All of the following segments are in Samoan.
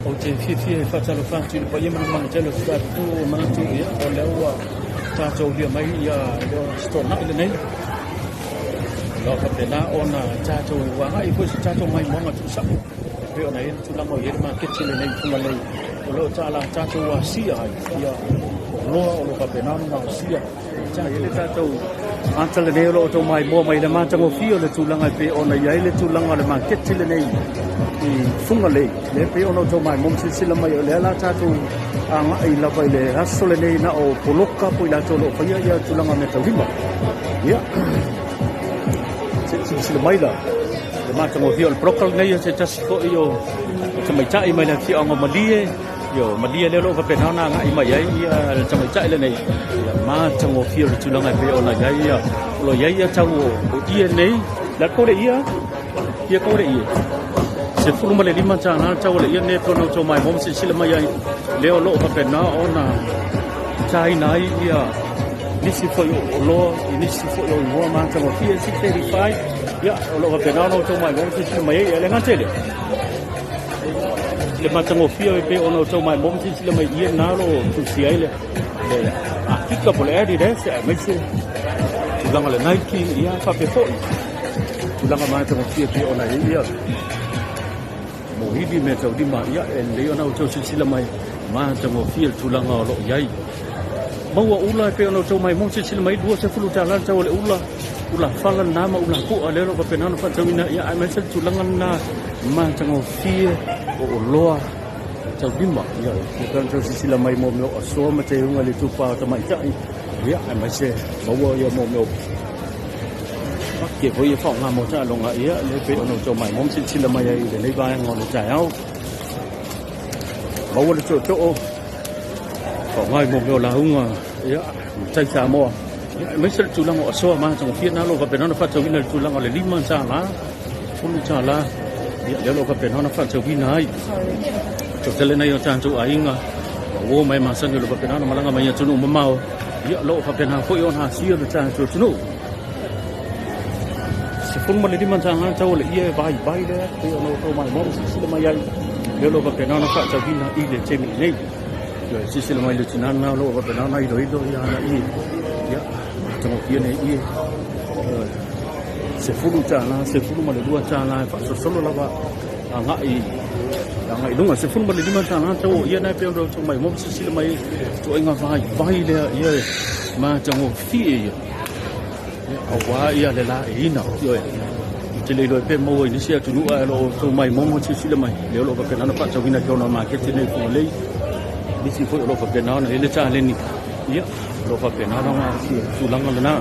Ou te fiafia e faatalofa atu i le paia ma le mamalu tele o si tatou o manatu, ia, o lea ua tatou aulia mai ia le Aso Toonai lenei. O lo o faapena ona tatou agai foi i se tatou maimoaga tuusao e pei ona i ai le tulaga o i ai le maketi lenei i Fugalei, o lo o taala tatou asia ai ia oloa o lo o faapena ona gaosia. Sa i ai le tatou ata lenei o lo o outou maimoa mai i le matagofie o le tulaga e pei ona i ai le tulaga o le maketi lenei i Fugalei, lea e pei ona outou maimoa ma silasila mai, o lea la tatou agai lava i le aso lenei na o poloka po o i latou o lo o faia ia tulaga o meataulima. Ia, se i silasila mai la le matagofie o le poloka lenei o se tasi foi o tamaitai mai le afioaga o Malie. Ioe, malie lea o lo o faapena ona agai mai ai ia le tamaitai lenei. Ia matagofie le tulaga e pei ona i ai ia, o lo o i ai ia tau o ie nei. O le a le tau o le ie? Fia tau o le ie? $15 le tau o le ie lenei e pei ona outou maimoa ma silasila mai ai, lea o lo o faapena ona taina ai ia nisi foi o oloa i nisi foi o igoa matagofie. 6.85, ia o lo o faapena ona outou maimoa ma silasila mai ai. E le gata i lea, le matagofie e pei ona outou maimoa ma silasila mai i na o lo o tusia ai le Akika po o le Adidas, aemaise tulaga o le Nike, ia faapea foi tulaga matagofie e pei ona i ai ia mōhili mea taulima. Ia e lelei ona outou silasila mai, matagofie le tulaga o lo o i ai. Maua ula e pei ona outou maimoa silasila mai, $20 le tau o le ula, ula fala lena ma ula pu'a lea o lo o faapena ona faatauina, ia aemaise le tulaga lena matagofie o oloa taulima. Ia e pei ona outou silasila mai mo mea o asoa ma teuga i le itupa o tamaitai, ia aemaise maua ia mo mea o pake foi e faaaoga mo taaloga, ia lea e pei ona outou maimoa ma silasila mai ai i lenei vaega o le taeao. Maua le tootoo faaaoga i mo mea o lauga, ia, matai Samoa, ia, aemaise le tulaga o asoa matagofie na o lo o faapena ona faatauina i le tulaga o le $5, $10, ia, lea o lo o faapena ona faatauina ai. Toatele nei o tatou aiga, o uo ma e masani o lo o faapena ona malaga mai i atunuu mamao, ia, o lo o faapena foi ona asia le tatou atunuu. $15 le tau o le ie vaivai lea pei ona outou maimoa ma silasila mai ai, lea o lo o faapena ona faatauina i le taimi lenei. Ia, silasila mai le tina lena o lo o faapena ona iloilo ia ana ie, ia, matagofie nei ie. $10, $12 e faasolosolo lava agai agai i luga. $15 le tau o ie na e pei ona outou maimoa ma silasila mai ai, ituaiga vaivai lea, ia e matagofie ia aua ia le laeiina. Ioe, ou te le iloa pe maua i nisi atunuu, ae o lo o outou maimoa ma silasila mai, lea o lo o faapena ona faatauina i totonu o le maketi nei i Fugalei. Nisi foi o lo o faapena ona i ai le taleni, ia, o lo o faapena ona gaosia le tulaga lena.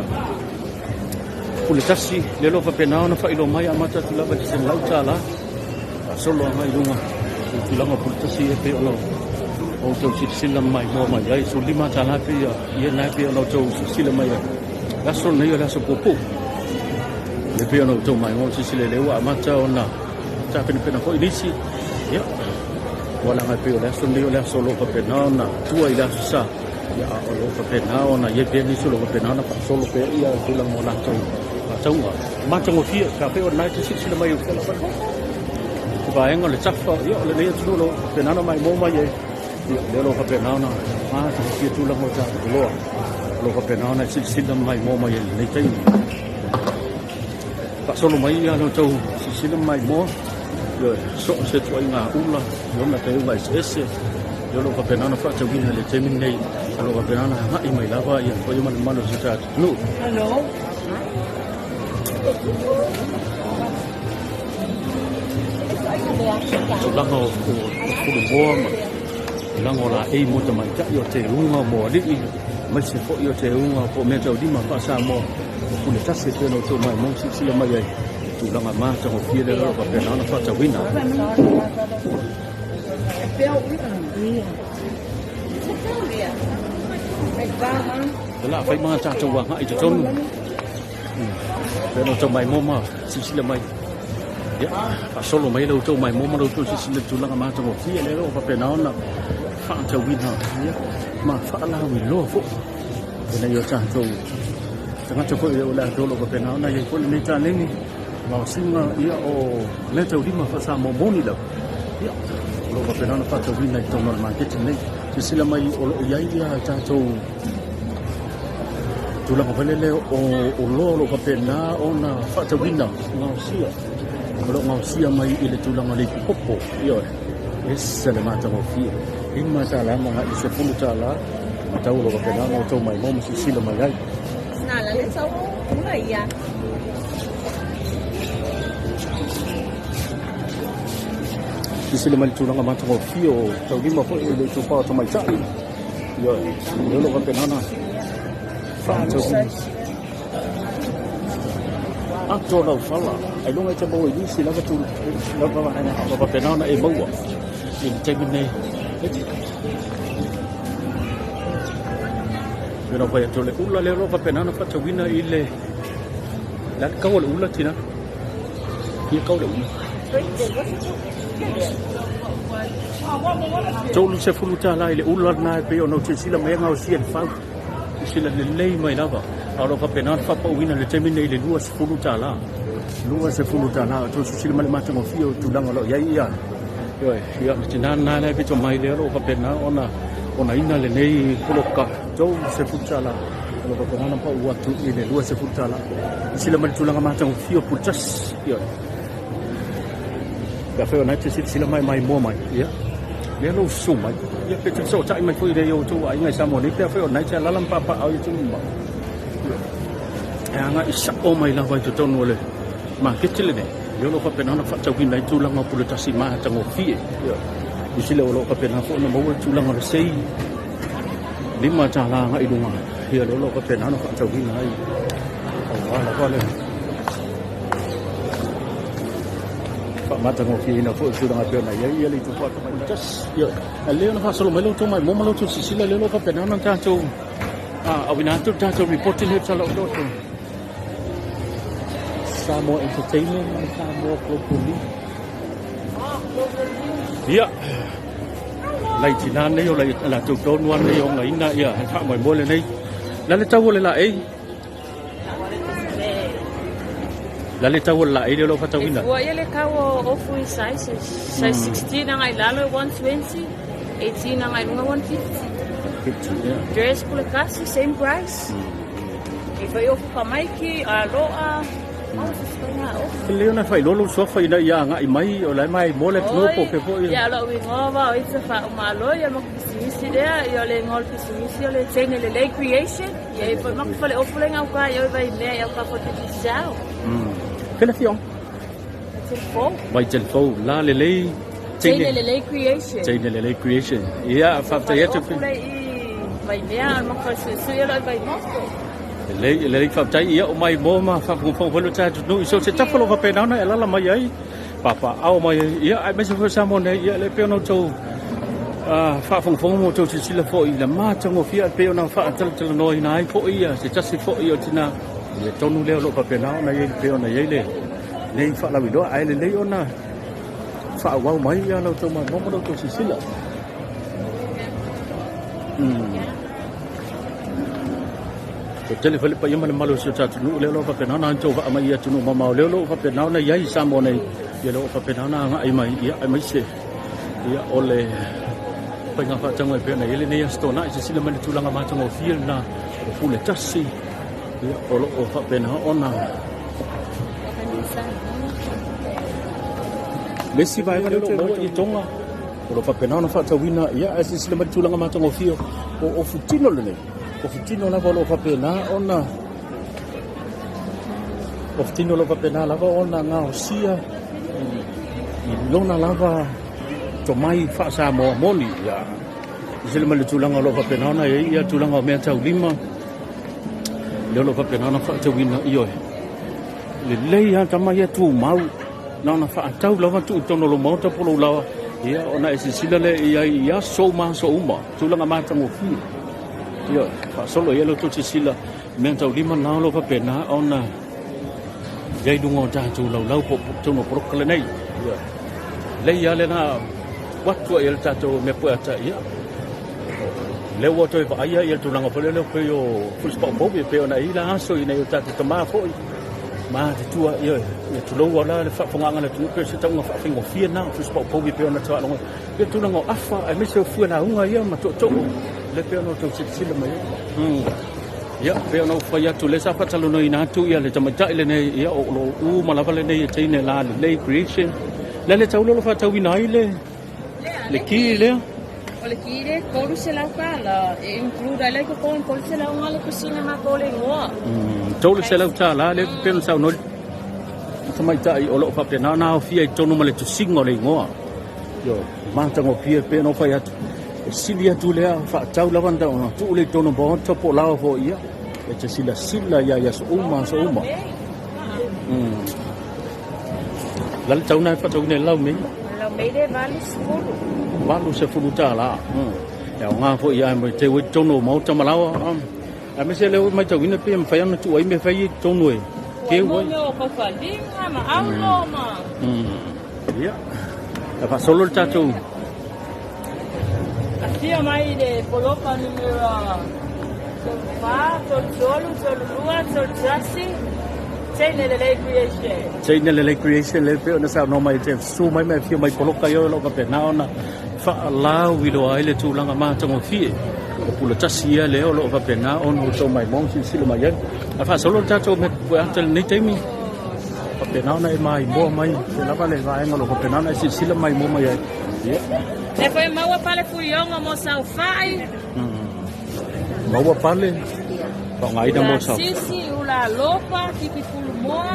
Pule tasi, lea o lo o faapena ona faailoa mai, amata atu lava i le $100 faasolo agai i luga i le tulaga o pule tasi e pei ona outou silasila maimoa mai ai. $15 pei ia na e pei ona outou silasila mai ai. Le aso lenei o le aso puupuu e pei ona outou maimoa silasila, lea ua amata ona tapenapena foi nisi, ia, ua laga e pei o le aso lenei o le aso o lo o faapena ona tua i le aso sa, ia, a o lo o faapena ona i ai pea nisi o lo o faapena ona faasolo pea ia tulaga o latou faatauga matagofie. Ka pei o lena e te silasila mai i le vaega o le tafa, ia, o lenei atunuu o lo o faapena ona maimoa mai ai. Ia, lea o lo o faapena ona matagofie tulaga o tatou oloa o lo o faapena ona silasila maimoa mai ai i lenei taimi. Faasolo mai ia lo outou silasila maimoa, ioe, so o se ituaiga ula i ona teuga eseese, lea o lo o faapena ona faatauina i le taimi lenei, o lo o faapena ona agai mai lava ia le paia ma le mamalu o si o tatou atunuu. Tulaga o fulimoa ma tulaga o laei mo tamaitai, o teuga mo alii, aemaise foi o teuga po o meataulima faa-Samoa. O pule tasi e pei ona outou maimoa ma silasila mai ai, tulaga matagofie lea o lo o faapena ona faatauina. O le a fai ma tatou agai i totonu pei ona outou maimoa ma silasila mai. Ia, faasolo mai la outou maimoa ma la outou silasila i le tulaga matagofie lea o lo o faapena ona faatauina, ia, ma faalauiloa foi ina ia tatou tagata foi o le latou o lo o faapena ona i ai foi lenei taleni gaosiga, ia, o meataulima faa-Samoa moni lava, ia, o lo lo o faapena ona faatauina i totonu o le maketi lenei. Silasila mai o lo o i ai ia tatou tulaga foi lele o oloa o lo o faapena ona faatauina gaosia, o lo o gaosia mai i le tulaga o le ipu popo. Ioe, ese le matagofie, $5 ma agai i le $10 ma tau o lo o faapena ona outou maimoa ma silasila mai ai. Silasila mai i le tulaga matagofie o taulima foi i le itupa o tamaitai. Ioe, lea o lo o faapena ona faatauina. Ato laufala, ailoga e te maua i nisi lava tu lava vaega o lo o faapena ona e maua i le taimi lenei. Pei ona ou fai atu, o le ula lea o lo o faapena ona faatauina i le le a le tau o le ula tina? Fia tau o le ula? $30 i le ula lena e pei ona ou silasila mai ai gaosia i le fau. Silasila lelei mai lava. A o lo o faapena ona faapauina i le taimi lenei i le $20. $20. O tou silasila mai i le matagofie o tulaga o lo o i ai ia. Ioe, ia le tina lena lea e pito mai lea o lo o faapena ona onaina lenei poloka $30. O lo o faapena ona pau atu i le $20. Silasila mai i le tulaga matagofie o puletasi. Ioe. Pe afai o lena e te silasila mai maimoa mai, ia, lea lou susu mai. Ia pe te fesootai mai foi i le outou aiga i Samoa nei, pe afai o lena e te alaala ma papaaao i atunuu mamao. Ia, e agai sao mai lava i totonu o le maketi lenei, lea o lo o faapena ona faatauina ai tulaga o puletasi matagofie. Ia, silasila o lo o faapena foi ona maua le tulaga o le sei $5 agai i luga, ia lea o lo o faapena ona faatauina ai aua lava le faamatagofieina foi o tulaga e pei ona i ai ia le itupa tamaitai. Ia, a lelei ona faasolo mai lo outou maimoa ma lo outou silasila lea o lo o faapena ona tatou auina atu le tatou report lea tala o lo Samoa Entertainment ma le Samoa Global League. Ia, lai tina nei o lai latou tonu lava nei o gaina ia le faamoemoe lenei. La le tau o le laei. La le tau o le laei lea o lo o faatauina. E fua ia le tau o ofu i sizes. Size 16 agai i lalo e 120, 18 agai i luga 150. 50, yeah. Dress pule kasi, same price. E fai ofu tamaiti, aloa, Lelei ona faailoa lou suafa ina ia agai mai o la e maimoa le atunuu po o fea foi. Ia, o lou igoa vao ita faaumalo ia ma pisimisi lea, ia o le igoa o le pisimisi o le Teine Lelei Creation. Ia e foi maku fale ofu le gauta i oi vai mea i au ka foi te tisao. Fea le afioaga? Vaitele Fou. Vaitele Fou, la lelei Teine Lelei Creation. Teine Lelei Creation. Ia, faafetai atu. Fale ofu le i Vaimea, o le maku fale suisui o le oi Vaimoso. Lelei, lelei faafetai. Ia, o maimoa ma faafogafoga foi lo tatou atunuu i so o se tafa o lo o faapena ona e alaala mai ai, papaaao mai ai, ia, aemaise foi o Samoa nei, ia, lea pei ona outou faafogafoga ma outou silasila foi i le matagofie e pei ona faatalatalanoaina ai foi ia se tasi foi o tina, le tonu lea o lo o faapena ona i ai pei ona i ai lenei faalauiloa, ae lelei ona faaauau mai ia la outou maimoa ma la outou silasila. Toatele foi le paia ma le mamalu o si o tatou atunuu lea o lo o faapena ona outou vaa mai i atunuu mamao lea o lo o faapena ona i ai i Samoa nei, ia lea o lo o faapena ona agai mai, ia aemaise ia o le faiga faatauga e pei ona i ai lenei Aso Toonai. Silasila mai i le tulaga matagofie lena o pule tasi, ia o lo o faapena ona le isi vaega lea o lo o maua i Tonga o lo o faapena ona faatauina, ia ae silasila mai i le tulaga matagofie o ofutino lenei. Ofutino lava o lo o faapena ona ofutino o lo o faapena lava ona gaosia i lona lava tomai faa-Samoa moni. Ia, silasila mai i le tulaga o lo o faapena ona i ai ia tulaga o mea taulima, lea o lo o faapena ona faatauina. Ioe, lelei lava tama ia tumau, na ona faatau lava tuu i totonu o lou maota po o lou laoa, ia ona e silasila lea i ai i aso uma aso uma, tulaga matagofie. Ia, faasolo i ai lo outou silasila, meataulima na o lo o faapena ona i ai i luga o tatou laulau po o totonu o poloka lenei. Ia, lelei lava lena atu ai le tatou mea pueata, ia, lea ua toe vaaia ia le tulaga foi lea pei o Fusi Paupau, e pei ona i ai la aso ina ia o tatou tama foi. Matutua, ioe, ia tulou la le faafofogaaga a le atunuu, pei o se tauga faafaigofie lena o Tusi Paupau pei ona faalogo ia tulaga o afa aemaise o fue lauga ia ma tootoo lea pei ona outou silasila mai ai. Ia, pei ona ou fai atu lea sa faatalanoaina atu ia le tamaitai lenei, ia o lo o uma lava lenei e teine la lelei creation. Le le taulo lo faatauina ai le le ki lea. O le ki le $300 e include ai le totonu $300 nga le kusina ma ko le igoa. $300 le pei ona saunoa tamaitai o lo o faapena ona aofia i totonu ma le tusiga o le igoa. Ioe, matagofie pei ona ou fai atu, e sili atu lea faatau lava ona tuu lea i totonu o maota po o laoa foi ia, e te silasila i ai i aso uma aso uma. La le tau na e faatauina i lau mei? Lau mei le 80. $80. E aoga foi ia mo te ui totonu o maota ma laoa. Aemaise lea ua matauina pei e mafai ona tuu ai mea fai i totonu e keu ai. Mo faufaliga ma aulo ma. Ia. E faasolo le tatou Afio mai le poloka numera 34, 33, 32, 31, Teine Lelei Creation. Teine Lelei Creation le pei ona saunoa mai te susu mai ma afio mai poloka ia o lo o faapena ona faalauiloa ai le tulaga matagofie o pula tasi ia lea o lo o faapena ona outou maimoa silasila mai ai. Ae faasolo le tatou mea ata i lenei taimi faapena ona e maimoa mai se lava le vaega o lo o faapena ona e silasila maimoa mai ai. Ia. Le foi maua pale fuiogo mo saofai. Maua pale faaaogaina mo sao. Sisi, ula lopa, kiki pulumoa.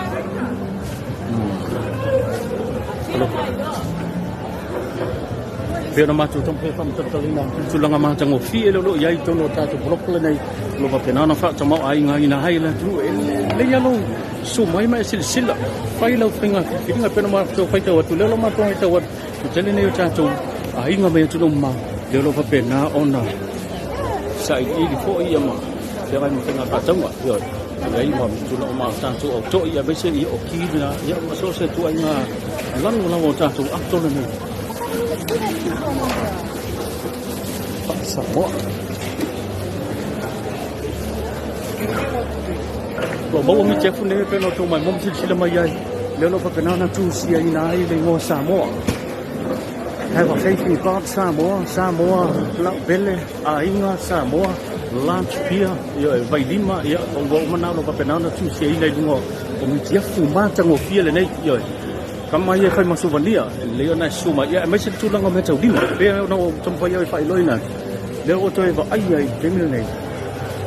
Pei ona matou taumafai e faamatalatalina atu le tulaga matagofie lea o lo o i ai i totonu o tatou poloka lenei, o lo o faapena ona faatamaoaigaina ai le atunuu. E lelei lava lou susu mai ma e silasila, fai lau faiga filifiliga. Pei ona matou faitau atu, lea o lo o matou faitau atu, le tele nei o tatou aiga mai atunuu mamao, lea o lo o faapena ona sailiili foi ia ma feagai ma faiga faatauga. Ioe, i ai ma tulaga ma tatou autoi, aemaise ia o ki na, ia ma so o se ituaiga lanu lava o tatou ato lenei. Faa-Samoa. Ua maua miti afu nei pei ona outou maimoa ma silasila mai ai. Lea o lo o faapena ona tusiaina ai le igoa Samoa. Have a faith in God Samoa, Samoa laupele, aiga Samoa, large beer, ia, vailima, ia, ua uma na o lo o faapena ona tusiaina i luga o mitiafu matagofie lenei. Ioe. Kama ia e fai ma suvania, e lelei ona e susu mai, ia, aemaise le tulaga o meataulima. Pei ona ou taumafai au e faailoaina atu, lea ua toe vaaia i le taimi lenei,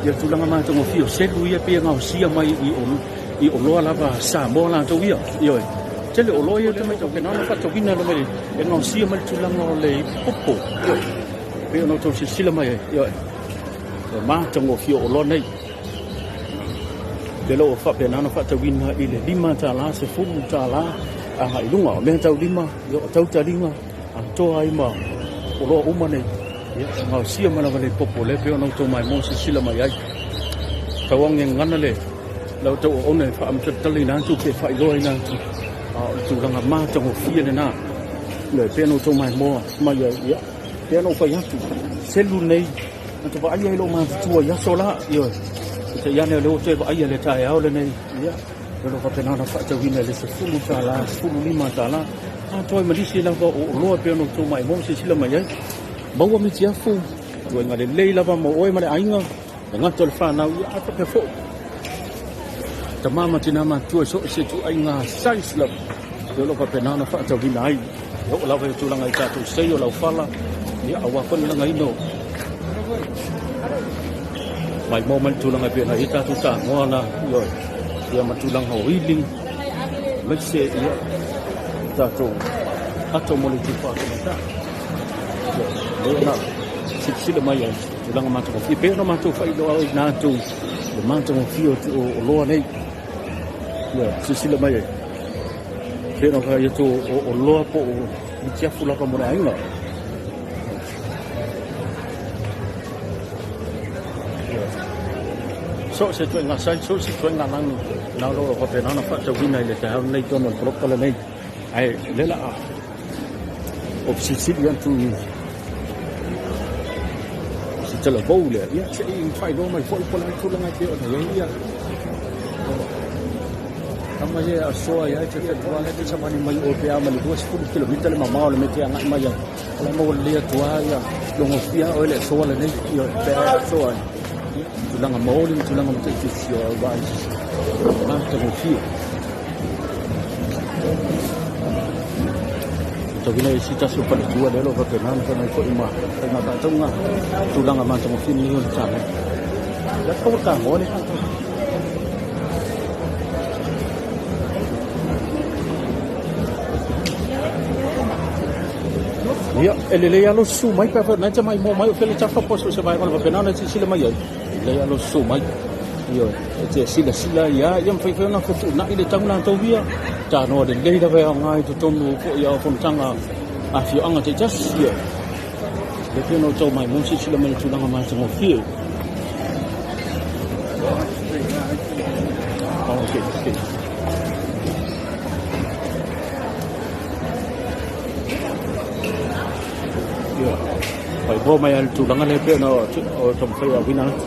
ia tulaga matagofie o selu ia pei e gaosia mai i oloa lava Samoa latou ia. Ioe. Tele oloa ia te matau faapena ona faatauina mai e gaosia mai le tulaga o le ipupopo. Ioe. Pei ona outou silasila mai ai. Ioe. E matagofie o oloa nei. Lea ua faapena ona faatauina i le $5, $10 agai i luga. O mea taulima, o tautaliga, atoa ai ma oloa uma nei. Ia, e gaosia mai lava le popo lea pei ona outou maimoa silasila mai ai. Tauagi gagana le la outou auauna e faamatalatalaina atu pe faailoaina atu. A o le tulaga matagofie lena. Ia, pei ona outou maimoa mai ai. Ia, pei ona ou fai atu, selu nei, na te vaaia i lou matutua i aso la. Ioe, peitai ane o lea ua toe vaaia le taeao lenei. Ia, o lo o faapena ona faatauina i le $10, $15. Atoa ai ma nisi lava o oloa pei ona outou maimoa silasila mai ai. Maua mitiafu, ituaiga lelei lava mo oe ma le aiga, le gata o le fanau, ia ae faapea foi tama ma tina matutua i so o se ituaiga size lava o lo o faapena ona faatauina ai. E oo lava i tulaga i tatou sei o laufala, ia aua foi le lagaina o maimoa mai le tulaga e pei ona i ai tatou tagoa na, ioe, ia ma tulaga o ili, aemaise ia tatou ato mo le itupa tamaitai. Lea na silasila mai ai tulaga matagofie pei ona matou faailoaina atu le matagofie o oloa nei. Ia silasila mai ai pei ona fai atu o oloa po o mitiafu lava mo le aiga. So o se ituaiga size, so o se ituaiga lanu na o lo o faapena ona faatauina i le taeao lenei i totonu o le poloka lenei. Ae lea la a o fesilisili atu i se talavou lea, ia se i faailoa mai foi po o le a le tulaga e pei ona i ai ia. Tama ia e asoa ia e te whenua le te savali mai o pe a ma le 20 kilomita le mamao o le mea te agai mai ai. O la e maua lelei atu lava ia logofia oe le asoa lenei, ioe, pe a e asoa ai. Ia, tulaga maoli ma tulaga mataitusi o au vaai matagofie. Matauina e se tasi o faletua lea o lo o faapena ona fai mai foi ma faiga faatauga tulaga matagofie lenei o le taeao. Lea tau o le tagoa lea. Ia, e lelei lava lou susu mai pe afai o lena e te maimoa mai o fea le tafa po o so o se vaega o le faapena ona e silasila mai ai. E lelei lava lou susu mai. Ioe, e te silasila ai lava, ia mafai foi ona fetuunai le tau latou ia, tanoa lelei lava e aoga i totonu foi o fonotaga a afioaga taitasi. Ioe, lea pei ona outou maimoa silasila mai i le tulaga matagofie. Okay, okay. Ia, faailoa mai lava le tulaga lea pei ona o taumafai e auina atu.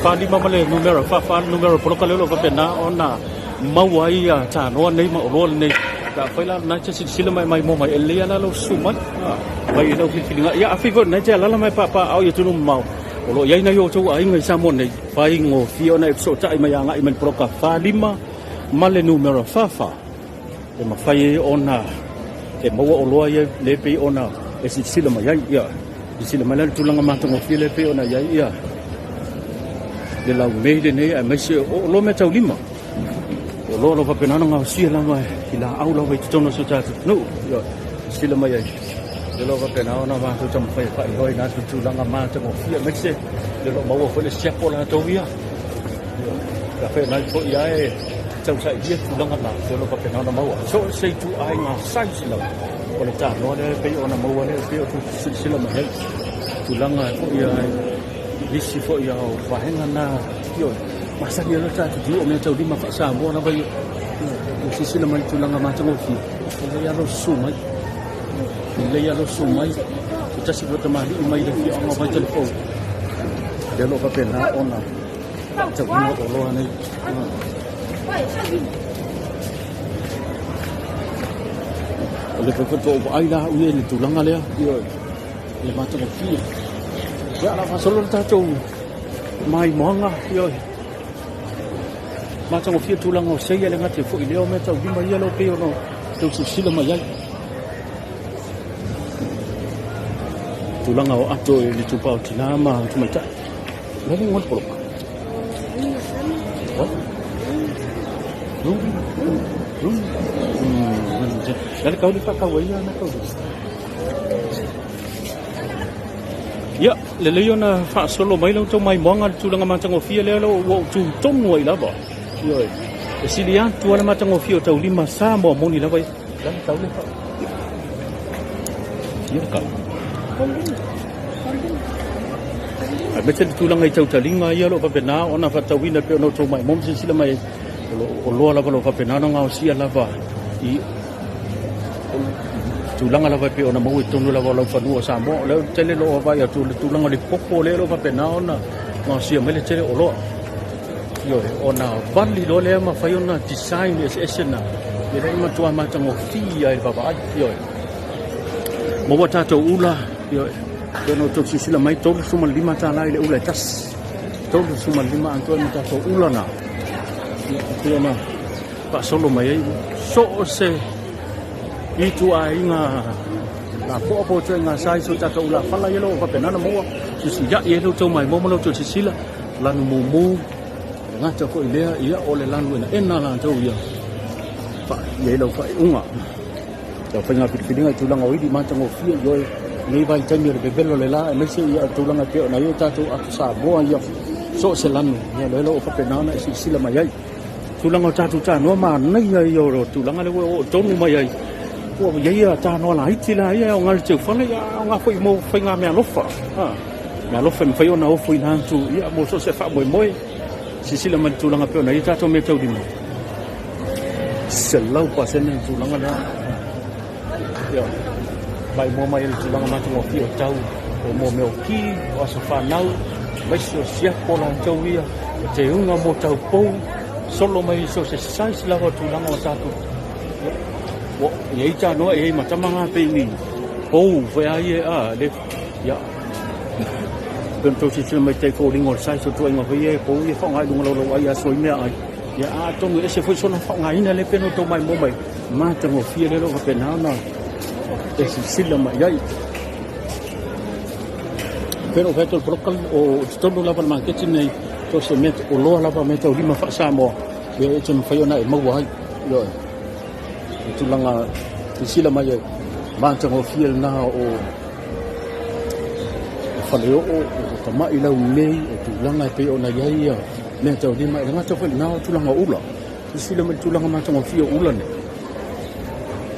Faalima ma le numera, faafa le numera o poloka lea o lo o faapena ona maua ai ia tanoa nei ma oloa lenei. Pe afai la o lena e te silasila mai e maimoa mai, e lelei lava la lou susu mai, mai i lau filifiliga. Ia afai foi o lena e te alaala ma e papaaao i atunuu mamao, o lo o i ai nai o outou aiga i Samoa nei, faigofie ona e fesootai mai agai mai le poloka 45 ma le numera 44 e mafai ai ona e maua oloa ia le pei ona e silasila mai ai. Ia, silasila mai la le tulaga matagofie lea pei ona i ai ia le laumei lenei aemaise o oloa meataulima. O oloa o lo o faapena ona gaosia lava i laau lava i totonu o si o tatou atunuu. Ia, silasila mai ai o lo o faapena ona matou taumafai e faailoa i latou tulaga matagofie aemaise o lo o maua foi le siapo latou ia. Ia, afai o lena foi lava e tausailia tulaga na, o lo o faapena ona maua. So o se ituaiga size lava o le tanoa lea e pei ona maua lea e pei o silasila mai ai. Tulaga foi ai nisi foi o vaega na, ioe, masani ai le tatou o meataulima faa-Samoa lava ia. Ua silasila mai i tulaga matagofie, e lelei lava lou susu mai. E lelei lava lou susu mai. Se tasi foi o tamalii mai le afioaga o Vaitele-fou, lea o lo o faapena ona faatauina oloa nei. O le faatoa ou vaai la au ia i le tulaga lea, ioe, le matagofie. Ia, o le a faasolo le tatou maimoaga, ioe. Matagofie tulaga o seia le gata foi lea o mea taulima ia leo pei ona tau silasila mai ai. Tulaga o ato i le tupa o tina ma tamaitai. Le le ngol poloka. What? Ruby? Ruby? Le kau le whakau ai ana kau. Ia, lelei ona faasolo mai la outou maimoaga i le tulaga matagofie lea ua ou tu tonu ai lava. Ioe, e sili atu lava le matagofie o taulima Samoa moni lava ia. Lana tau le fa. Ia kau. Aemaise le tulaga i tautaliga ia o lo o faapena ona faatauina e pei ona outou maimoa ma silasila mai ai, o lo o oloa lava o lo o faapena ona gaosia lava i tulaga lava e pei ona maua i totonu lava o laufanua o Samoa. O lea ou te tele lou vaavaai atu i le tulaga o le koko lea o lo o faapena ona gaosia mai le tele o oloa. Ioe, ona vali loa lea ma fai ona design eseese na, ia lea e matua matagofie ai le vaavaai. Ioe, maua tatou ula, ioe, pei ona outou silasila mai, $35 i le ula e tasi. 35 atoa ma tatou ula na. Ia, e pei ona faasolo mai ai so o se ituaiga lapoa po o ituaiga sa i so tatou ulafala ia lo o faapena ona maua siasiai ai lo outou maimoa ma lo outou silasila lanu mumu le gata foi lea ia o le lanu enaena latou ia i ai lau faaiuga lau faiga filifiliga i tulaga o ili matagofie ioe nei vaitaimi o le vevelo o le la aemaise ia tulaga e pei ona i ai tatou atu Samoa ia so o se lanu ia lea o lo o faapena ona e silasila mai ai. Tulaga o tatou tanoa manaia ia o tulaga lea ua oo tonu mai ai. Ua i ai ia tanoa laiti la ia e aoga i le teufale, ia aoga foi mo faiga meaalofa. Ha, meaalofa e mafai ona ofoina atu ia mo so o se faamoemoe. Silasila mai i le tulaga pei ona i ai tatou meataulima. 100% le tulaga lea. Ia. Maimoa mai i le tulaga matagofie o tau o mo mea o ki, o aso fanau, aemaise o siapo latou ia, o teuga mo tau pou, solo mai i so o se size lava o tulaga o tatou. Ia, ua i ai tanoa i ai ma tama ngā pei ni pou foi a ia, a, le, ia, pei ona tou silasila mai tai foliga o le size o tuaiga foi ia e pou ia faaaoga i luga o lau ai aso i meaai. Ia, atonu e ese foi sona faaaogaina lea pei ona outou maimoa mai, matagofie lea o lo o faapena ona e silasila mai i ai. Pei ona ou fai atu o le poloka o totonu lava o le maketi lenei, so o se mea oloa lava meataulima faa-Samoa e te mafai ona e maua ai. Ioe. Le tulaga silasila mai ai, matagofie lena o faleoo, o tamai laumei, o tulaga e pei ona i ai ia meataulima. E le gata foi i lena o tulaga o ula. Silasila mai i le tulaga matagofie o ula nei.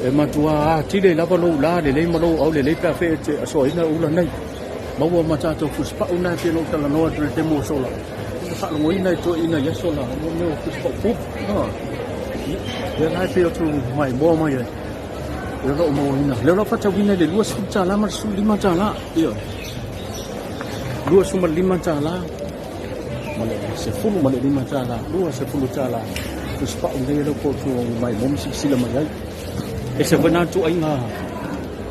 E matua atili lava lou lalelei ma lou aulelei pe a fai e te asoaina ula nei. Maua ma tatou fusipau na e pei ona ou talanoa atu i le taimi ua sola. E faalogoina i toeaiina i aso la, mo mea o fusipau pupu. Ia la e pei o tu maimoa mai ai. Lea o lo o mauaina. Lea o lo o faatauina i le $20 ma le $15. Ia. $25 ma le $15, $20. Fusipau nei e lau po mai mo silasila mai ai. E se foi nā tuaiga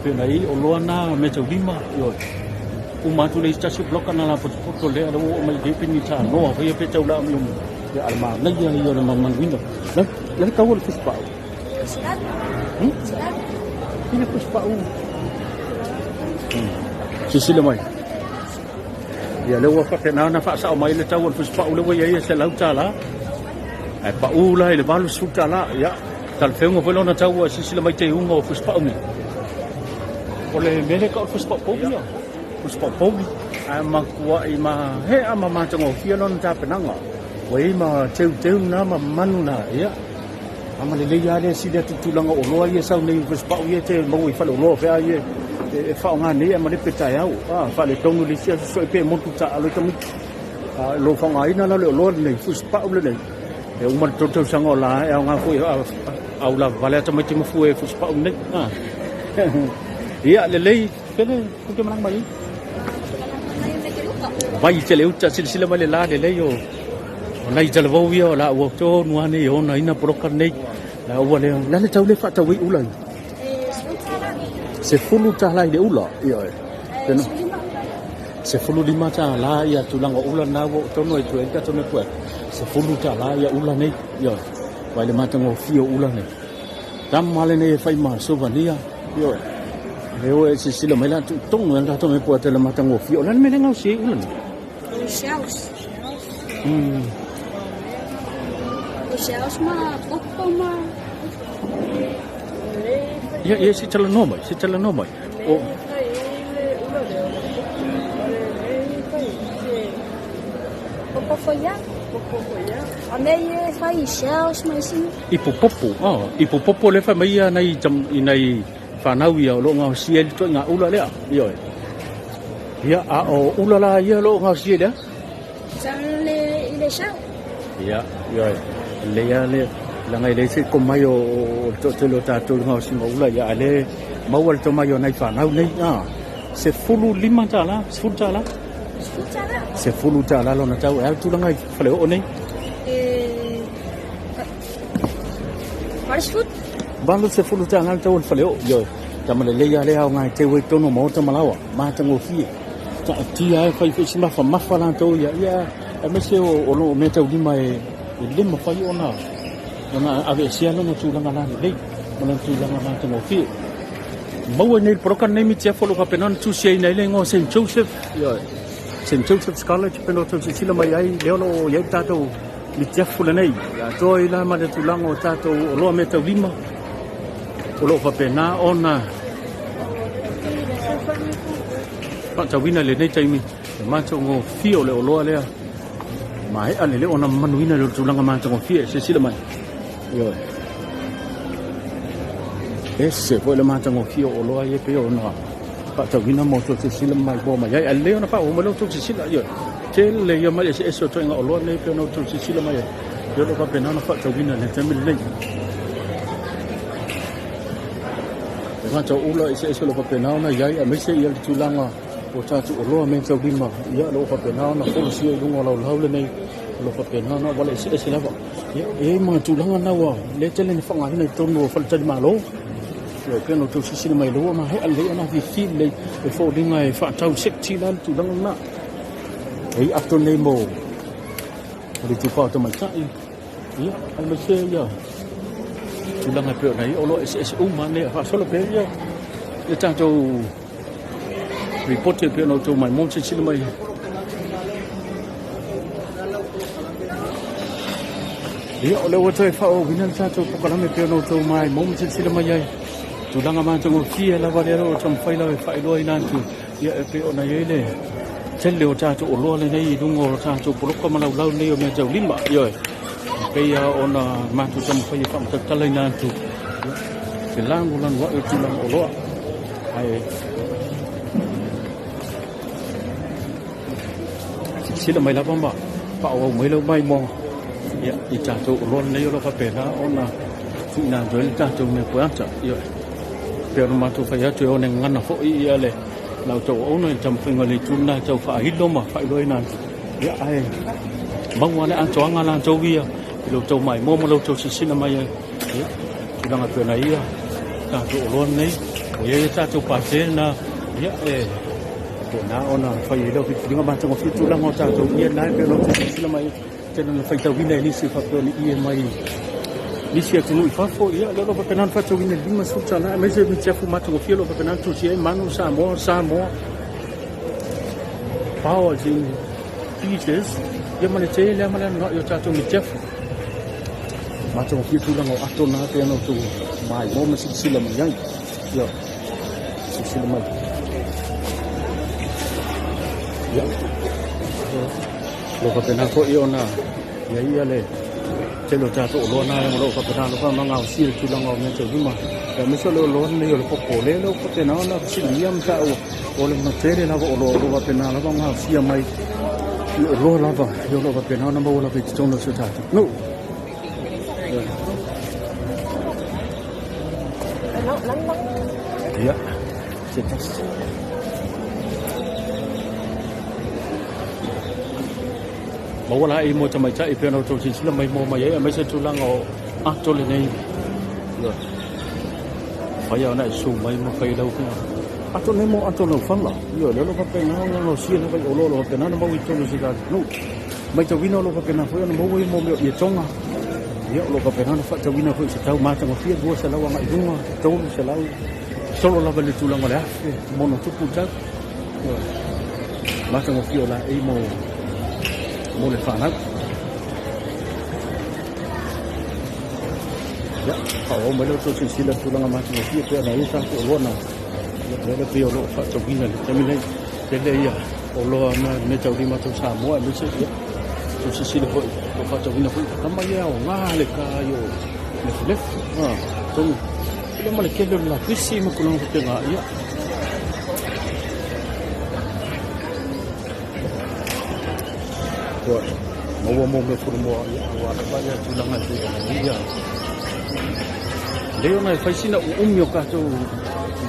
pei ona i ai oloa na meataulima, ioe. Uma atu le isi tasi o poloka na lapotopoto lea lea ua oo mai i nei pei ni tanoa foi ia pe tau laumilumi. Ia a o le manaia ia o le mamaluina. La le tau o le fusipau? I le fusipau. Silasila mai. Ia lea ua faapena ona faasao mai le tau o le fusipau lea ua i ai e $100. Ae pau la i le $80. Ia, talafeuga foi lona tau ua silasila mai teuga o fusipau nei. O le mea lea e tau o le fusipau povi ia. Fusipau povi, ae matuai mahea ma matagofie lona tapenaga. Ua i ai ma teuteu na ma manu na, ia. A ma lelei lava lea sili atu i tulaga o oloa ia e sau nei i fusipau ia e te maua i faleoloa fea ia e faaaoga nei ae malepe taeao. A, faaletonu le isi aso soe pe motu taaalo ai tamaiti. A, o lo o faaaogaina la le oloa lenei, fusipau lenei, e uma le 3 tausaga o la e aoga foi a ulavavale lava tamaiti ma fue fusipau lenei. A. Ia, lelei, pele, ou te malaga mai ai. Vai tele uta, silasila mai le la lelei o O nai talavou ia o la ua tonu lava nei e ona ina poloka nei. La ua le la le tau le faatau ai ula i. $10 i le ula. Ioe. $15 ia tulaga o ula na ua oo tonu ai tua i le tatou mea pue. $10 ia ula nei. Ioe. Vai le matagofie o ula nei. Tama lenei e fai ma souvenir. Ioe. Le o e silasila mai la tuutonu e le tatou mea pue le matagofie. O le a le mea le gaosi ai ula nei? Shells. O shells ma popo ma. Ia, ia, se talanoa mai, se talanoa mai. O. Popo foi ia. A mea ia e fai i shells ma isi. Ipu popo, oh, ipu popo le fai mai ia nai tam, i nai fanau ia o lo o gaosia ai le ituaiga ula lea. Ioe. Ia, a o ula la ia o lo o gaosia i le a? Le i le sau. Ia, ioe. Lelei lava le, leaga e leai se tomai o le toatele o tatou i le gaosiga o ula, ia a o lea e maua le tomai o nai fanau nei. A, $15, $10? $10. $10 lona tau. E a le tulaga i faleoo nei? E 80. $80 le tau o le faleoo. Ioe. Tama lelei lava lea aoga e teu ai totonu o maota ma laoa. Matagofie. Taatia ai, fai foi si mafamafa latou ia, ia aemaise o, o lo meataulima e, e le mafai ona, ona aveesea lona tulaga lalelei ma lona tulaga matagofie. Maua nei le poloka lenei mitiafu o lo o faapena ona tusiaina ai le igoa St. Joseph, ioe, St. Joseph's College pei ona outou silasila mai ai, lea o lo o i ai le tatou mitiafu lenei. Atoa ai la ma le tulaga o tatou oloa meataulima o lo o faapena ona faatauina i lenei taimi le matagofie o le oloa lea maea le leo ona mamanuina le tulaga matagofie. Silasila mai, ioe, ese foi le matagofie o oloa ia pei ona faatauina mo outou silasila maimoa mai ai. Ae lelei ona faaauau mai la outou silasila, ioe, tele ia mai eseese o ituaiga oloa nei pei ona outou silasila mai ai, ia o lo o faapena ona faatauina i le taimi lenei. gata o ula eseese o lo o faapena ona i ai, aemaise le tulaga o tatou oloa meataulima, ia, o lo o faapena ona folasia i luga o laulau lenei, o lo o faapena ona auala eseese lava. Ia, e i ai ma tulaga na ua le tele ina faaaogaina i totonu o faletalimalo. Ia, e pei ona outou silasila mai, o lea ua maea lelei ona afifi lelei, e foliga e faatau sekti la le tulaga lena. E i ato nei mo le itupa o tamaitai, ia, aemaise ia tulaga e pei ona i ai, o lo o eseese uma nei a faasolo pea ia le tatou lipoti e pei ona outou maimoa ma silasila mai. Ia, o lea ua toe faaauauina le tatou polokalame e pei ona outou maimoa ma silasila mai ai. Tulaga matagofie lava lea o taumafai lava e faailoaina atu, ia, e pei ona i ai le tele o tatou oloa lenei i luga o tatou poloka ma laulau nei o meataulima. Ioe, e pei lava ona matou taumafai e faamatalatalaina atu, ia, se lagolagoai o tulaga oloa. Ae silasila mai lava ma faaauau mai lau maimoaga, ia, i tatou oloa lenei o lo o faapena ona tuuina atu ai le tatou mea poeata. Ioe, pei ona matou fai atu, e one gagana foi ia le la outou auauna i le taumafaiga o le itu lena e tau faailo ma faailoaina atu, ia, ae maua le atoaga latou ia i lo outou maimoa ma lo outou silasila mai ai, ia, tulaga pei ona ia tatou oloa lenei. Ua i ai tatou pate na, ia, e faapena ona fai ai lau filifiliga matagofie tulaga o tatou ie na e pei ona outou silasila mai ai, tele ona faitauina e nisi faapea o ni ie mai nisi atunuu i fafo. Ia, o lea o lo o faapena ona faatauina i le $50, aemaise mitiafu matagofie o lo o faapena ona tusia ai Manu Samoa, Samoa Powers in Pieces, ia, ma le tele lava ma le anoanoai o tatou mitiafu matagofie tulaga o ato na pei ona outou maimoa ma silasila mai ai. Ia, silasila mai. Ia, o lo o faapena foi ona i ai ia le tele o tatou oloa na o lo o faapena lava ona gaosia le tulaga o meataulima, aemaise o le oloa lenei o le popo lea o faapena ona fesiligia ma taua o le tele lava o oloa o lo o faapena lava ona gaosia mai i oloa lava o lo o faapena ona maua lava i totonu o si o tatou atunuu. Ia, se tasi. Maua la i mo tamaitai pei ona outou silasila mai mo mai ai, aemaise tulaga o ato lenei. Ia, fai ona e su mai ma fai lau fia. Ato nei mo ato laufala. Ia, lea o lo o faapena ona gaosia lava i oloa o lo o faapena ona maua i totonu o si o tatou atunuu. Matauina o lo o faapena foi ona maua mo mea o ietoga. Ia, o lo o faapena ona faatauina foi i se tau matagofie, 200 agai i luga, 300, solo lava i le tulaga o le 1000 ma ono tupu tau. Ia, matagofie o laei mo le fanau. Ia, faaauau mai la outou silasila i tulaga matagofie pei ona i ai tatou oloa na. Ia, lea la pei o lo o faatauina i le taimi nei. Tele ia oloa na meataulima tau Samoa, aemaise ia tou silasila foi o lo o faatauina foi tama ia aoga le ka ai o lefulefu. Atonu ia ma le tele o le lapisi ma tulaga faapena. Ia, ua maua mo mea fulomoa, ia, ua lava ia tulaga e pei ona i ai ia lei ona e fai sina uumi o tatou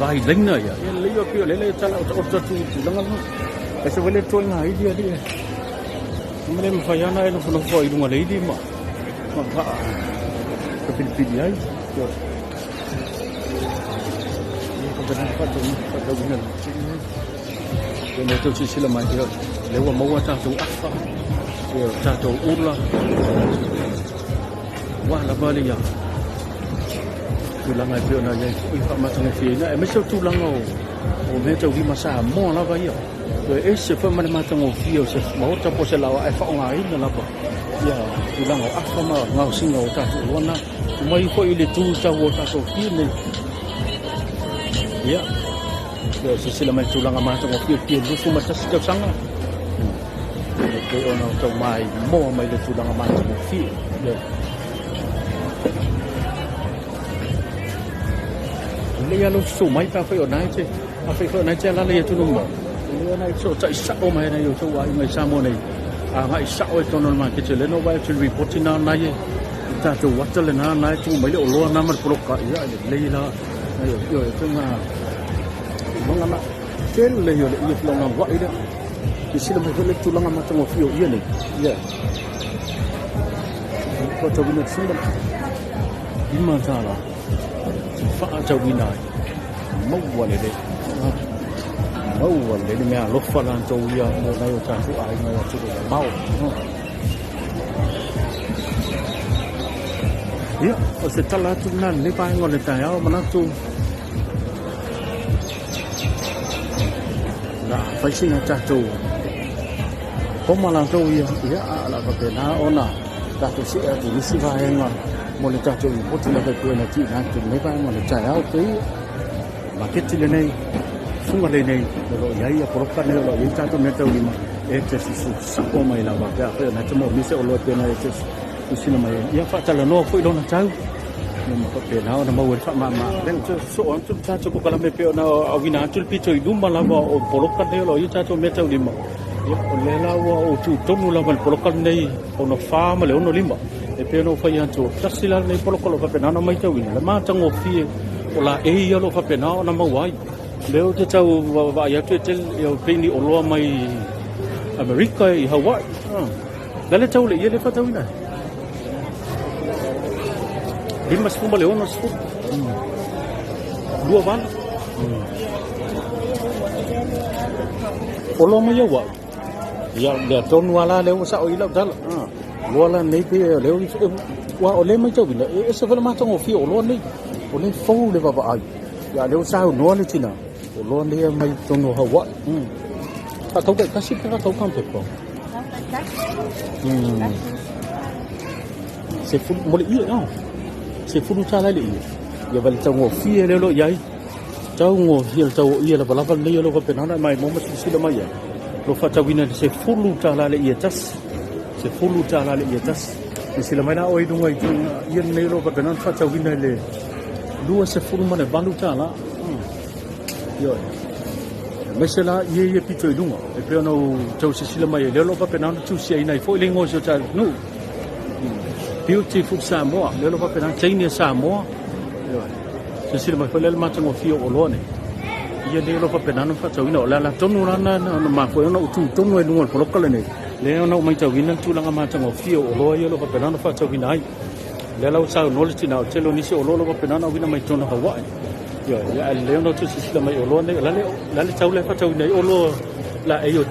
vai laina. Ia, ia lelei o pei o lele e tala otaota atu i tulaga lena. Ae se wale toenga ili alii e ma le mafai ana e nofonofo ai i luga o le ili ma faa filifili ai. Ia, faapena faatauina le ia outou silasila mai. Ia, lea ua maua tatou afa, ia, tatou ula ua lava le ia tulaga e pei ona i ai foi faamatagofieina, aemaise o tulaga o meataulima Samoa lava ia. Toe ese foi ma le matagofie o se maota po o se laoa e faaaogaina lava ia tulaga o afa ma gaosiga o tatou oloa na mai foi i le tu tau o tatou fie nei. Ia, ia silasila mai tulaga matagofie fie 21 tausaga e pei ona tau maimoa mai le tulaga matagofie. Ia, lelei lava lou susuu mai pe afai o na e te afai foi o na e te alaala i atunuu mamao. Lelei ona e fesootai sao mai ai outou aiga i Samoa nei, agai sao i totonu o le maketi. O lea na ou vaai atu i le ripoti na na e i tatou ata lena na e tu mai le oloa na ma le poloka. Ia, lelei la. Ioe, ituaiga tulaga na. Tele ia o le ie felaugamua'i lea. Silasila mai foi le tulaga matagofie o ie nei. Ia. Faatauina i le $15 e faatauina ai. Maua lelei. Maua lelei le meaalofa latou ia mo nai o tatou aiga i atunuu mamao. Ia, o se tala atu lena i lenei vaega o le taeao, manatu la fai sina tatou homa latou ia, ia a o le a faapena ona tatou see atu i nisi vaega mo le tatou lipoti lava e pei ona tuuina atu i lenei vaega o le taeao. Pei maketi lenei, fuga lenei o lo o i ai poloka nei o lo o i ai tatou meataulima e te susu sao mai lava pe afai o lena e te moomia se oloa e pei ona e te silasila mai ai. Ia faatalanoa foi lona tau ia ma faapena ona maua ai le faamama. Lea ua toe sosoo atu le tatou polokalame e pei ona auina atu le pito i luma lava o poloka nei o lo o i ai tatou meataulima. Ia, o lea la ua ou tu tonu lava i le poloka lenei 64 ma le 65. E pei ona ou fai atu, tasi la lenei poloka o lo o faapena ona matauina le matagofie o laei ia o lo o faapena ona maua ai. O lea ou te tau vaavaai atu e tele e pei ni oloa mai Amerika i Hawaii. Ah. Le le tau le ia le faatauina ai. 50 ma le 60. 28. Oloa mai Hawaii. Ia, lea tonu lava la lea ua sao i lau tala. Ah. Oloa la nei pe lea ua o lea matauina e ese foi le matagofie o oloa nei. O lea fou le vaavaai. Ia lea ua saunoa le tina, oloa nei e aumai i totonu o Hawaii. Faatau taitasi pe faatau kamupepa? 10 mo le ie, oh. $10 i le ie. Ia va le taugofie lea o lo o i ai. Taugofie le tau o ie lavalava lenei o lo o faapena ona e maimoa ma silasila mai ai. O lo o faatauina i le $10 le ie tasi. $10 le ie tasi. Silasila mai la oe i luga i tulaga ie lenei o lo o faapena ona faatauina i le $28. Ioe. Aemaise la ie ia pito i luga e pei ona ou tau silasila mai ai, lea o lo o faapena ona tusiaina ai foi le igoa o si o tatou atunuu. Beautiful Samoa, lea o lo o faapena ona teine Samoa. Ioe. Silasila mai foi lea i le matagofie o oloa nei. Ia nei o lo o faapena ona faatauina. O le ala tonu la lena na mafua ai ona ou tu tonu ai i luga o le poloka lenei, lea ona ou matauina le tulaga matagofie o oloa ia o lo o faapena ona faatauina ai. O lea la ua saunoa le tina, o le tele o nisi o oloa o lo o faapena ona auina mai totonu o Hawaii. Ioe, ia ae lelei ona outou silasila mai i oloa nei, o le a le tau la e faatauina ai oloa laei o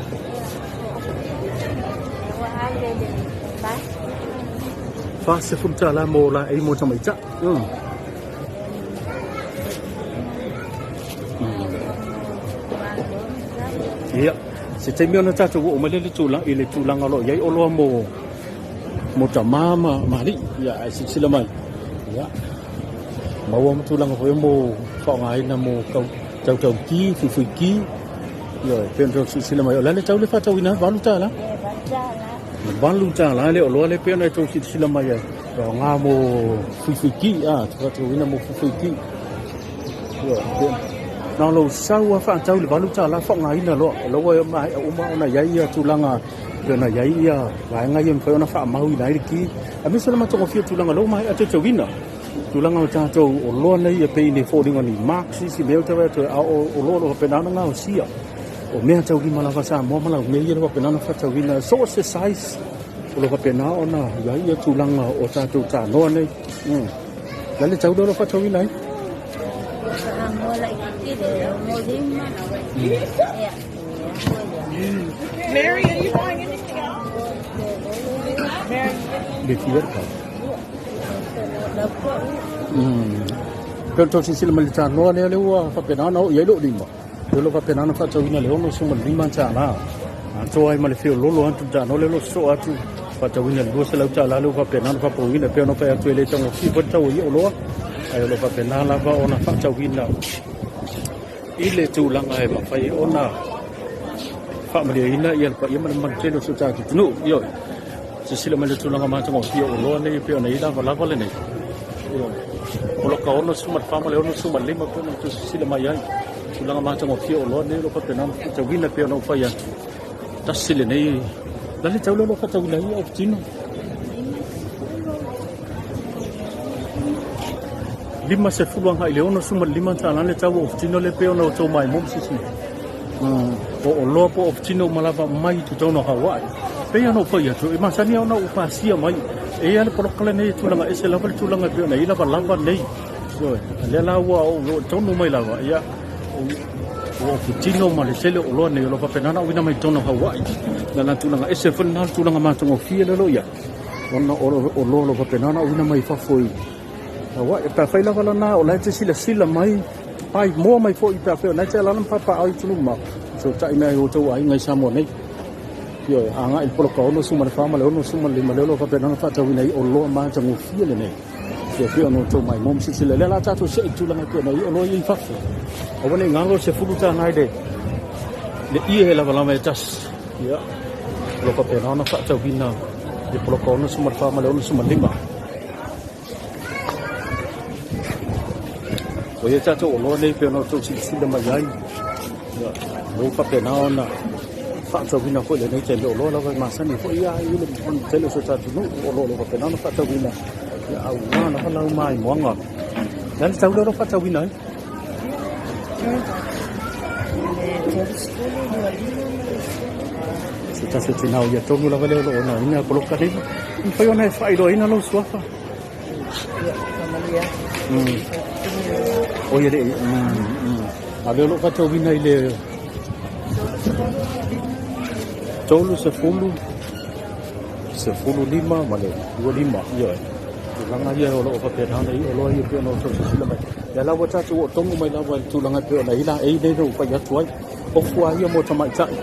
$40 mo laei mo tamaitai. Ia, se taimi ona tatou oo mai lea i le tulaga o lo o i ai oloa mo mo tama ma ma alii. Ia, ae silasila mai, ia, maua ma tulaga foi mo faaaogaina mo tautauki, fuifuiki. Ioe, pei ona silasila mai, o le a le tau le faatauina ai? $8? $8 le oloa lea pei ona e tou silasila mai ai. E aoga mo fuifuiki, a, te faatauina mo fuifuiki. Ioe, pei na o lou sau lava faatau i le $8 faaaogaina loa. O la ua maea uma ona i ai ia tulaga pei ona i ai ia vaega ia e mafai ona faamauina ai le ki, aemaise o le matagofie o tulaga o lea ua maea teuteuina tulaga o tatou oloa nei e pei ni foliga ni marks isi mea ou te vaai atu ai, a o oloa o lo o faapena ona gaosia. O mea taulima lava Samoa ma laumea ia o lo o faapena ona faatauina so o se size o lo o faapena ona i ai ia tulaga o tatou tanoa nei. O le a le tau lea o lo o faatauina ai? Mary, are you buying anything else? Mary. Le fia le tau. Pei ona tou silasila mai i le tanoa lea, lea ua faapena ona oo i ai lou lima. Lea o lo o faapena ona faatauina i le $65. Atoa ai ma le feoloolo atu le tanoa lea o lo o sosoo atu faatauina i le $200 lea ua faapena ona faapauina. E pei ona fai atu e le taugofie foi le tau o ia oloa, ae o lo o faapena lava ona faatauina i le tulaga e mafai ona faamalieina ia le paia ma le mamalu tele o si o tatou atunuu. Ioe, silasila mai le tulaga matagofie o oloa nei e pei ona i ai lavalava lenei. Ioe, poloka 64 ma le 65 pei ona outou silasila mai ai. Tulaga matagofie o oloa nei o lo o faapena ona faatauina e pei ona ou fai atu. Tasi lenei, la le tau lea o lo o faatauina ai ia Autino. 50 agai i le $65 le tau o ofutino lea pei ona outou maimoa ma silasila. O oloa po o ofutino uma lava mai i totonu o Hawaii. Pei ona ou fai atu, e masani lava ona ou pasia mai. E i ai lava le poloka lenei e tulaga ese lava le tulaga e pei ona i ai lavalava nei. Ioe, a lea la ua ou oo tonu mai lava, ia, o ofutino ma le tele o oloa nei o lo o faapena ona auina mai i totonu o Hawaii. O le tulaga ese foi lena o le tulaga matagofie lea o lo o i ai, ona o oloa o lo o faapena ona auina mai fafo i Hawaii. Pe afai lava lana o la e te silasila mai, paimoa mai foi pe afai o la e te alaala ma papaaao i atunuu mamao, fesootai mai i o outou aiga i Samoa nei. Ioe, agai i le poloka 64 ma le 65 lea o lo o faapena ona faatauina ai oloa matagofie lenei. Ia pei ona outou maimoa ma silasila. O lea o le a tatou see i le tulaga e pei ona i ai oloa ia i fafo. Aua ne i galo le $10 i le ie e lavalava e tasi. Ia, o lo o faapena ona faatauina i le poloka 64 ma le 65. Ua i ai tatou oloa nei pei ona outou silasila mai ai. Ia, o lo o faapena ona faatauina foi i lenei taimi. O oloa lava e masani foi ia i le tele o si o tatou atunuu o lo o faapena ona faatauina ia aua lava lau maimoaga. O le a le tau lea o lo o faatauina ai? Se tasi o tina o ia tonu lava lea o lo o onaina poloka nei. E mafai ona e faailoaina lou suafa? O ia le a o lea o lo o faatauina i le 30, 15 ma le 25. Ioe, tulaga ia o lo o faapena ona i ai oloa ia e pei ona outou silasila mai. O lea la ua tatou oo tonu mai lava i le tulaga e pei ona i ai laei nei na ou fai atu ai. Ofu lava ia mo tamaitai.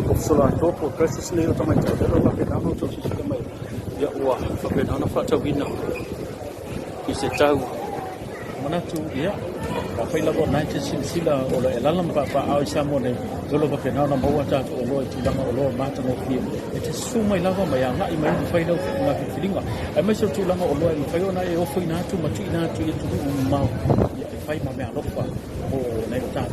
Ofu soloatoa po o dresses nei o tamaitai o lea o lo o faapena ona outou silasila mai ai. Ia ua faapena ona faatauina i se tau manatu, ia, afai lava o lena e te silasila o lo o e alaala ma papaaao i Samoa nei, o lo o faapena ona maua a tatou oloa i tulaga oloa matagofie. E te susu mai lava ma e agai mai ma fai lau filifiliga, aemaise o tulaga oloa e mafai ona e ofoina atu ma tuuina atu i atunuu mamao, ia, e fai ma meaalofa mo nai o tatou.